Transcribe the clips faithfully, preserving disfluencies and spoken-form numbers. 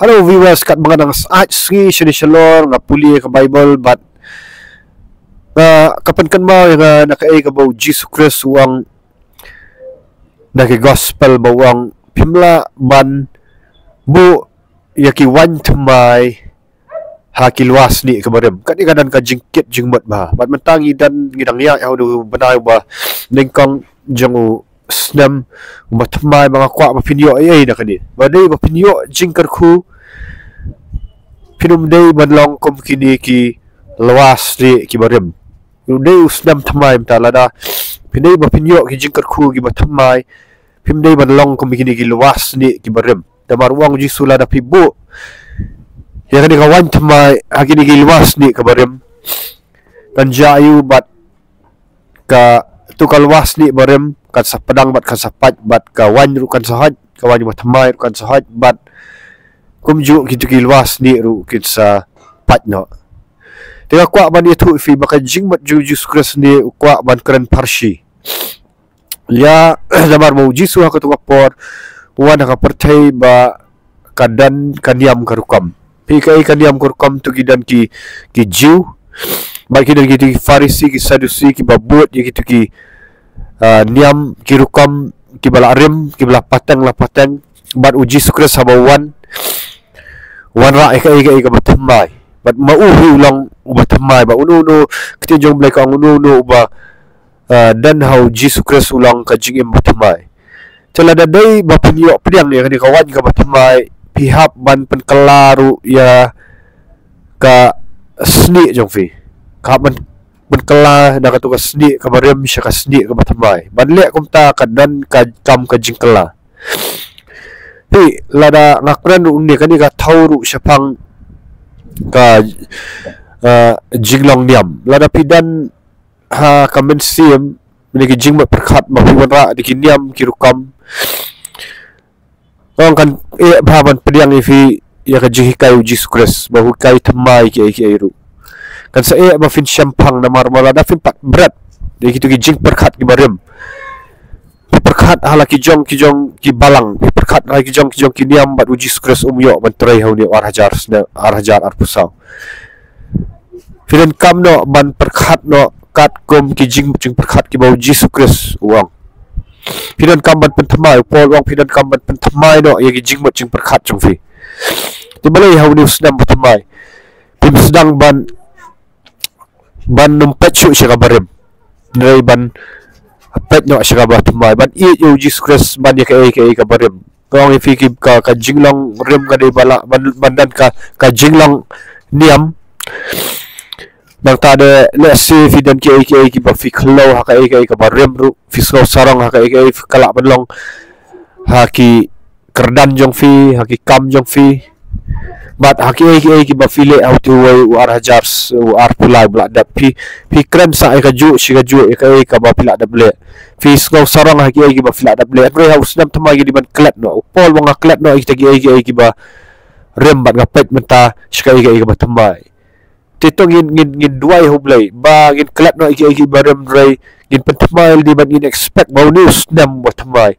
Hello viewers, katba nga dang sah sngi shane shalor nga pule ka Bible bad nga ka pynkynmaw ïa nga na kaei kaba u Jisu Khrist u ong na ki gospel ba u ong phim lah ban buh ïa ki waiñ thymmai ha ki lwar snieh kiba rim. Kane ka don ka jingkit jingmut bha. Bad mynta ngi don ngi dang ïaid ha u bnai ba nyngkong jong u snem ba thymmai ba nga kwah ba phin ïoh ei ei na kane. Ba dei ba phin ïoh jingkyrkhu phin ym dei ban long kum kine ki lwar snieh kiba rim. U dei u snem thymmai mynta lada phin dei ba phin ïoh ki jingkyrkhu kiba thymmai phim dei ban long kum kine ki lwar snieh kiba rim. Namar u ong u Jisu lada phi buh ïa kane ka waiñ thymmai ha kine ki lwar snieh kiba rim kan jia aiu bad ka tu ka lwar snieh ba rim kan sa pdang bad kan sa pait bad ka waiñ ruh kan sa hoi, ka waiñ ba thymmai ruh kan sa hoi bad kumjuh kitu ki lwar snieh ruh kin sa pait noh. Te nga kwah ban ïathuh ïa phi ba ka jingmut jong u Jisu Khrist ne u kwah ban kren pharshi. Ïa namar ba u Jisu ha katu ka por u wan ha ka pyrthei ba ka don ka niam ka rukom. Phi kaei ka niam ka rukom tu ki don ki ki Jiw bad ki don kitu ki Pharisi ki Sadusi kiba bud ïa kitu ki ah, niam ki rukom kiba la rim kiba la pateng la pateng bad u Jisu Khrist haba u wan u wanrah ïa kaei kaei kaba thymmai bad ma u hi u long uba thymmai ba uno uno ktien jong u Blei ka ong uno uno uba ah, don ha u Jisu Khrist u long ka jingim ba thymmai. Te lada dei ba phin ïoh pdiang ïa kane ka waiñ kaba thymmai phi hap ban pynkylla ruh ïa ka snieh jong phi. Ka hap ban pynkylla na katu ka snieh kaba rim sha ka snieh kaba thymmai. Ban leh kumta ka don ka kam ka jingkylla. Phi lada nga kren ruh ne kane ka thaw ruh shaphang ka ah, jinglong niam. Lada phi don ha ka mynsiem ne ki jingmut pyrkhat ba phi wanrah da ki niam ki rukom. Ong kan eh bha ban pdiang ïa phi ïa ka jinghikai u Jisu Khrist ba u hikai thymmai kiei kiei ruh. Kan sa eh ba phin shemphang namar ba lada phin pat bret ïa kitu ki jingpyrkhat kiba rim. Phi pyrkhat ha la ki jong ki jong ki balang, phi pyrkhat ha la ki jong ki jong ki niam bad u Jisu Khrist um ïoh ban trei ha une u ar hajar snem ar hajar arphew saw. Phi donkam noh ban pyrkhat noh katkum ki jing jingpyrkhat kiba u Jisu Khrist u ong. Phi donkam ban pynthymmai, u Paul u ong phi donkam ban pynthymmai noh ïa ki jingmut jingpyrkhat jong phi. Te balei ha une u snem ba thymmai phim sdang ban ban nym peit shuh sha kaba rim. Hynrei ban peit noh sha kaba thymmai ban ïeit ïa u Jisu Khrist ban ïa kaei kaei kaba rim. Ka ong ïa phi ki ka, ka jinglong rim ka dei ba la ban, ban don ka, ka jinglong niam. Nangta de lehse phi don kiei kiei kiba phi khlem ha kaei kaei kaba rim ruh phi sngew sarong ha kaei kaei phi ka lah ban long ha ki kyrdan jong phi ha ki kam jong phi. Bad ha kiei kiei kiba phi leh ha utu uwei u ar hajar s- u arphew lai ba la dep phi phi kren sa ïa kajuh shi kajuh ïa kaei kaba phi la dep leh. Phi sngew sarong ha kiei kiba phi la dep leh. Hynrei ha u snem thymmai ki dei ban klet noh. U Paul u ong klet noh ïa kita kiei kiei kiba rim bad nga peit mynta shi kaei kaei kaba thymmai. Te to ngin ngin ngin duwai ha u Blei ba ngin klet noh ïa kiei kiba rim hynrei ngin pynthymmai lei bad ngin expect ba une u snem ba thymmai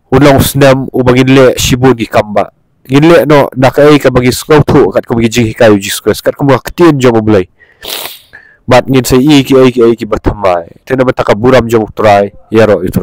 u long u snem uba ngin leh shibun ki kam ba ngin leh noh da kaei kaba ngin sngewthuh katkum ki jinghikai u Jisu Khrist katkum ka ktien jong u Blei. Bad ngin sa ïohi kiei kiei kiba thymmai. Te na bynta ka burom jong u Trai ïaroh ïa u Trai.